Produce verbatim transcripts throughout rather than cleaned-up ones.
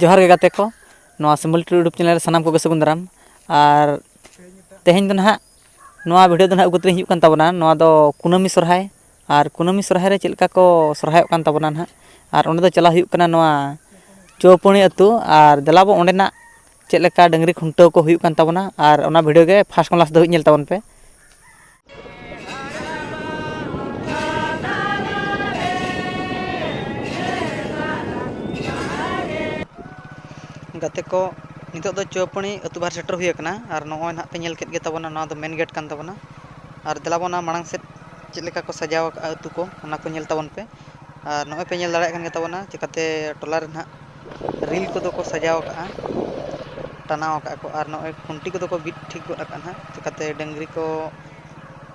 ᱡᱚᱦᱟᱨ ᱜᱮ ᱜᱟᱛᱮ ᱠᱚ, ᱱᱚᱣᱟ ᱥᱤᱢᱵᱚᱞ ᱴᱩᱰᱩ YouTube ᱪᱮᱱᱮᱞ ᱨᱮ ᱥᱟᱱᱟᱢ ᱠᱚᱜᱮ ᱥᱟᱹᱜᱩᱱ ᱫᱟᱨᱟᱢ᱾ ᱟᱨ ᱛᱮᱦᱮᱧ ᱫᱚ ᱱᱟᱦᱟᱜ ᱱᱚᱣᱟ ᱵᱷᱤᱰᱤᱭᱳ ᱫᱚ ᱱᱟᱦᱟᱜ ᱟᱹᱜᱩ ᱛᱟᱹᱞᱤᱧ ᱦᱩᱭᱩᱜ ᱠᱟᱱ ᱛᱟᱵᱚᱱᱟ, ᱱᱚᱣᱟ ᱫᱚ ᱠᱩᱱᱟᱹᱢᱤ ᱥᱚᱨᱦᱟᱭ᱾ ᱟᱨ ᱠᱩᱱᱟᱹᱢᱤ ᱥᱚᱨᱦᱟᱭ ᱨᱮ ᱪᱮᱫ ᱞᱮᱠᱟ ᱠᱚ ᱥᱚᱨᱦᱟᱭᱚᱜ ᱠᱟᱱ ᱛᱟᱵᱚᱱᱟ ᱱᱟᱦᱟᱜ, ᱟᱨ ᱚᱸᱰᱮ ᱫᱚ ᱪᱟᱞᱟᱣ ᱦᱩᱭᱩᱜ ᱠᱟᱱᱟ ᱱᱚᱣᱟ ᱪᱳᱯᱟᱹᱱᱤ ᱟᱹᱛᱩ᱾ ᱟᱨ ᱫᱮᱞᱟ ᱵᱚ ᱚᱸᱰᱮᱱᱟᱜ ᱪᱮᱫ ᱞᱮᱠᱟ ᱰᱟᱹᱝᱨᱤ ᱠᱷᱩᱱᱴᱟᱹᱣ ᱠᱚ ᱦᱩᱭᱩᱜ ᱠᱟᱱ ᱛᱟᱵᱚᱱᱟ, ᱟᱨ ᱚᱱᱟ ᱵᱷᱤᱰᱤᱭᱳ ᱜᱮ ᱯᱷᱟᱥᱴ ᱠᱷᱚᱱ ᱞᱟᱥᱴ ᱫᱷᱟᱹᱵᱤᱡ ᱧᱮᱞ ᱛᱟᱵᱚᱱ ᱯᱮ᱾ ᱜᱟᱛᱮ ᱠᱚ, ᱱᱤᱛᱚᱜ ᱫᱚ ᱪᱳᱯᱟᱹᱱᱤ ᱟᱹᱛᱩ ᱵᱟᱦᱮᱨ ᱥᱮᱴᱮᱨ ᱦᱩᱭ ᱟᱠᱟᱱᱟ᱾ ᱟᱨ ᱱᱚᱜᱼᱚᱭ ᱱᱟᱦᱟᱜ ᱯᱮ ᱧᱮᱞ ᱠᱮᱫ ᱜᱮ ᱛᱟᱵᱚᱱᱟ, ᱱᱚᱣᱟ ᱫᱚ ᱢᱮᱱ ᱜᱮᱴ ᱠᱟᱱ ᱛᱟᱵᱚᱱᱟ᱾ ᱟᱨ ᱫᱮᱞᱟ ᱵᱚᱱ ᱚᱱᱟ ᱢᱟᱲᱟᱝ ᱥᱮᱫ ᱪᱮᱫ ᱞᱮᱠᱟ ᱠᱚ ᱥᱟᱡᱟᱣ ᱟᱠᱟᱫᱼᱟ ᱟᱹᱛᱩ ᱠᱚ, ᱚᱱᱟ ᱠᱚ ᱧᱮᱞ ᱛᱟᱵᱚᱱ ᱯᱮ᱾ ᱟᱨ ᱱᱚᱜᱼᱚᱭ ᱯᱮ ᱧᱮᱞ ᱫᱟᱲᱮᱭᱟᱜ ᱠᱟᱱ ᱜᱮ ᱛᱟᱵᱚᱱᱟ, ᱪᱤᱠᱟᱹᱛᱮ ᱴᱚᱞᱟ ᱨᱮ ᱱᱟᱦᱟᱜ ᱨᱤᱞ ᱠᱚᱫᱚ ᱠᱚ ᱥᱟᱡᱟᱣ ᱟᱠᱟᱫᱼᱟ, ᱴᱟᱱᱟᱣ ᱟᱠᱟᱫᱼᱟ ᱠᱚ᱾ ᱟᱨ ᱱᱚᱜᱼᱚᱭ ᱠᱷᱩᱱᱴᱤ ᱠᱚᱫᱚ ᱠᱚ ᱵᱤᱫ ᱴᱷᱤᱠ ᱜᱚᱫ ᱟᱠᱟᱫᱼᱟ ᱱᱟᱦᱟᱜ, ᱪᱤᱠᱟᱹᱛᱮ ᱰᱟᱹᱝᱨᱤ ᱠᱚ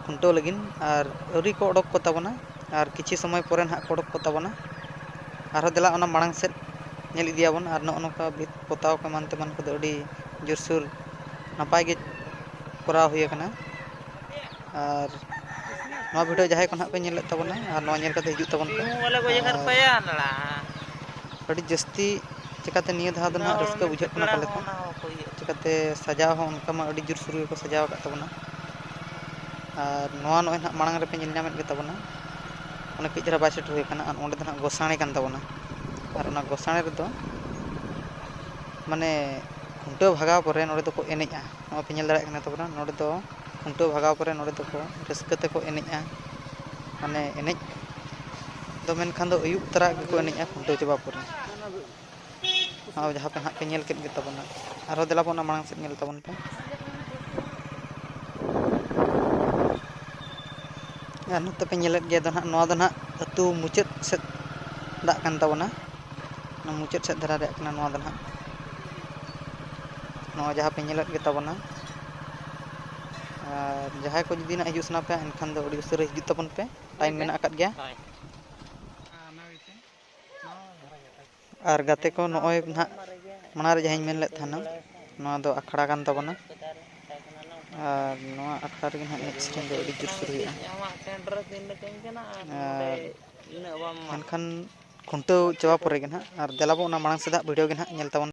ᱠᱷᱩᱱᱴᱟᱹᱣ ᱞᱟᱹᱜᱤᱫ᱾ ᱟᱨ ᱟᱹᱣᱨᱤ ᱠᱚ ᱚᱰᱚᱠ ᱠᱚ ᱛᱟᱵᱚᱱᱟ, ᱟᱨ ᱠᱤᱪᱷᱩ ᱥᱚᱢᱚᱭ ᱯᱚᱨᱮ ᱱᱟᱦᱟᱜ ᱠᱚ ᱚᱰᱚᱠ ᱠᱚ ᱛᱟᱵᱚᱱᱟ᱾ ᱟᱨᱦᱚᱸ ᱫᱮᱞᱟ ᱚᱱᱟ ᱢᱟᱲᱟᱝ ᱥᱮᱫ ᱧᱮᱞ ᱤᱫᱤᱭᱟᱵᱚᱱ᱾ ᱟᱨ ᱱᱚᱜᱼᱚ ᱱᱚᱝᱠᱟ ᱵᱷᱤᱛ ᱯᱚᱛᱟᱣ ᱠᱚ ᱮᱢᱟᱱ ᱛᱮᱢᱟᱱ ᱠᱚᱫᱚ ᱟᱹᱰᱤ ᱡᱳᱨᱥᱳᱨ ᱱᱟᱯᱟᱭ ᱜᱮ ᱠᱚᱨᱟᱣ ᱦᱩᱭ ᱟᱠᱟᱱᱟ᱾ ᱟᱨ ᱱᱚᱣᱟ ᱵᱷᱤᱰᱤᱭᱳ ᱡᱟᱦᱟᱸᱭ ᱠᱚ ᱱᱟᱦᱟᱜ ᱯᱮ ᱧᱮᱞᱮᱫ ᱛᱟᱵᱚᱱᱟ, ᱟᱨ ᱱᱚᱣᱟ ᱧᱮᱞ ᱠᱟᱛᱮ ᱦᱤᱡᱩᱜ ᱛᱟᱵᱚᱱ ᱯᱮ᱾ ᱟᱨ ᱟᱹᱰᱤ ᱡᱟᱹᱥᱛᱤ ᱪᱤᱠᱟᱹᱛᱮ ᱱᱤᱭᱟᱹ ᱫᱷᱟᱣ ᱫᱚ ᱱᱟᱦᱟᱜ ᱨᱟᱹᱥᱠᱟᱹ ᱵᱩᱡᱷᱟᱹᱜ ᱠᱟᱱᱟ ᱯᱟᱞᱮ ᱠᱚ᱾ ᱪᱤᱠᱟᱹᱛᱮ ᱥᱟᱡᱟᱣ ᱦᱚᱸ ᱚᱱᱠᱟ ᱢᱟ ᱟᱹᱰᱤ ᱡᱳᱨᱥᱳᱨ ᱜᱮᱠᱚ ᱥᱟᱡᱟᱣ ᱟᱠᱟᱫ ᱛᱟᱵᱚᱱᱟ᱾ ᱟᱨ ᱱᱚᱣᱟ ᱱᱚᱜᱼᱚᱭ ᱱᱟᱦᱟᱜ ᱢᱟᱲᱟᱝ ᱨᱮᱯᱮ ᱧᱮᱞ ᱧᱟᱢᱮᱫ ᱜᱮ ᱛᱟᱵᱚᱱᱟ, ᱚᱱᱮ ᱠᱟᱹᱡ ᱫᱷᱟᱨᱟ ᱵᱟᱭ ᱥᱮᱴᱮᱨ ᱦᱩᱭ ᱟᱠᱟᱱᱟ᱾ ᱟᱨ ᱚᱸᱰᱮ ᱫᱚ ᱱᱟᱦᱟᱜ ᱜᱚᱥᱟᱬᱮ ᱠᱟᱱ ᱛᱟᱵᱚᱱᱟ᱾ ᱟᱨ ᱚᱱᱟ ᱜᱚᱥᱟᱬᱮ ᱨᱮᱫᱚ ᱢᱟᱱᱮ ᱠᱷᱩᱱᱴᱟᱹᱣ ᱵᱷᱟᱜᱟᱣ ᱯᱚᱨᱮ ᱱᱚᱰᱮ ᱫᱚᱠᱚ ᱮᱱᱮᱡᱼᱟ᱾ ᱱᱚᱜᱼᱚᱭ ᱯᱮ ᱧᱮᱞ ᱫᱟᱲᱮᱭᱟᱜ ᱠᱟᱱᱟ ᱛᱟᱵᱚᱱᱟ, ᱱᱚᱰᱮ ᱫᱚ ᱠᱷᱩᱱᱴᱟᱹᱣ ᱵᱷᱟᱜᱟᱣ ᱯᱚᱨᱮ ᱱᱚᱰᱮ ᱫᱚᱠᱚ ᱨᱟᱹᱥᱠᱟᱹ ᱛᱮᱠᱚ ᱮᱱᱮᱡᱼᱟ᱾ ᱢᱟᱱᱮ ᱮᱱᱮᱡ ᱫᱚ ᱢᱮᱱᱠᱷᱟᱱ ᱫᱚ ᱟᱹᱭᱩᱵ ᱛᱚᱨᱟ ᱜᱮᱠᱚ ᱮᱱᱮᱡᱼᱟ ᱠᱷᱩᱱᱴᱟᱹᱣ ᱪᱟᱵᱟ ᱯᱚᱨᱮ᱾ ᱟᱨ ᱡᱟᱦᱟᱸ ᱯᱮ ᱱᱟᱦᱟᱜ ᱯᱮ ᱧᱮᱞ ᱠᱮᱫ ᱜᱮ ᱛᱟᱵᱚᱱᱟ, ᱟᱨᱦᱚᱸ ᱫᱮᱞᱟ ᱵᱚᱱ ᱚᱱᱟ ᱢᱟᱲᱟᱝ ᱥᱮᱫ ᱧᱮᱞ ᱛᱟᱵᱚᱱ ᱯᱮ᱾ ᱟᱨ ᱱᱚᱛᱮ ᱯᱮ ᱧᱮᱞᱮᱫ ᱜᱮᱭᱟ ᱫᱚ ᱱᱟᱦᱟᱜ, ᱱᱚᱣᱟ ᱫᱚ ᱱᱟᱦᱟᱜ ᱟᱹᱛᱩ ᱢᱩᱪᱟᱹᱫ ᱥᱮᱫ ᱫᱟᱜ ᱠᱟᱱ ᱛᱟᱵᱚᱱᱟ᱾ ᱚᱱᱟ ᱢᱩᱪᱟᱹᱫ ᱥᱮᱫ ᱫᱷᱟᱨᱟ ᱨᱮᱭᱟᱜ ᱠᱟᱱᱟ ᱱᱚᱣᱟ ᱫᱚ ᱱᱟᱦᱟᱜ, ᱱᱚᱣᱟ ᱡᱟᱦᱟᱸ ᱯᱮ ᱧᱮᱞᱮᱫ ᱜᱮ ᱛᱟᱵᱚᱱᱟ᱾ ᱟᱨ ᱡᱟᱦᱟᱸᱭ ᱠᱚ ᱡᱩᱫᱤ ᱱᱟᱦᱟᱜ ᱦᱤᱡᱩᱜ ᱥᱟᱱᱟ ᱯᱮᱭᱟ, ᱮᱱᱠᱷᱟᱱ ᱫᱚ ᱟᱹᱰᱤ ᱩᱥᱟᱹᱨᱟ ᱦᱤᱡᱩᱜ ᱛᱟᱵᱚᱱ ᱯᱮ, ᱴᱟᱭᱤᱢ ᱢᱮᱱᱟᱜ ᱟᱠᱟᱫ ᱜᱮᱭᱟ᱾ ᱟᱨ ᱜᱟᱛᱮ ᱠᱚ, ᱱᱚᱜᱼᱚᱭ ᱱᱟᱦᱟᱜ ᱢᱟᱲᱟᱝ ᱨᱮ ᱡᱟᱦᱟᱸᱧ ᱢᱮᱱ ᱞᱮᱫ ᱛᱟᱦᱮᱱᱟ, ᱱᱚᱣᱟ ᱫᱚ ᱟᱠᱷᱲᱟ ᱠᱟᱱ ᱛᱟᱵᱚᱱᱟ᱾ ᱟᱨ ᱱᱚᱣᱟ ᱟᱠᱷᱲᱟ ᱨᱮᱜᱮ ᱱᱟᱦᱟᱜ ᱮᱱᱮᱡ ᱥᱮᱨᱮᱧ ᱫᱚ ᱟᱹᱰᱤ ᱡᱳᱨᱥᱳᱨ ᱦᱩᱭᱩᱜᱼᱟ᱾ ᱟᱢᱟᱜ ᱥᱮᱱᱴᱟᱨ ᱛᱤᱱ ᱨᱮ ᱛᱤᱸᱜᱩᱱ ᱠᱟᱱᱟ ᱟᱨ ᱟᱨ ᱱᱚᱰᱮ ᱤᱱᱟᱹᱜ ᱵᱟᱢ ᱮᱢᱟ᱾ ᱢᱮᱱᱠᱷᱟᱱ ᱠᱷᱩᱱᱴᱟᱹᱣ ᱪᱟᱵᱟ ᱯᱚᱨᱮ ᱜᱮ ᱱᱟᱦᱟᱜ, ᱟᱨ ᱫᱮᱞᱟ ᱵᱚᱱ ᱚᱱᱟ ᱢᱟᱲᱟᱝ ᱥᱮᱫᱟᱜ video ᱜᱮ ᱱᱟᱦᱟᱜ ᱧᱮᱞ ᱛᱟᱵᱚᱱ᱾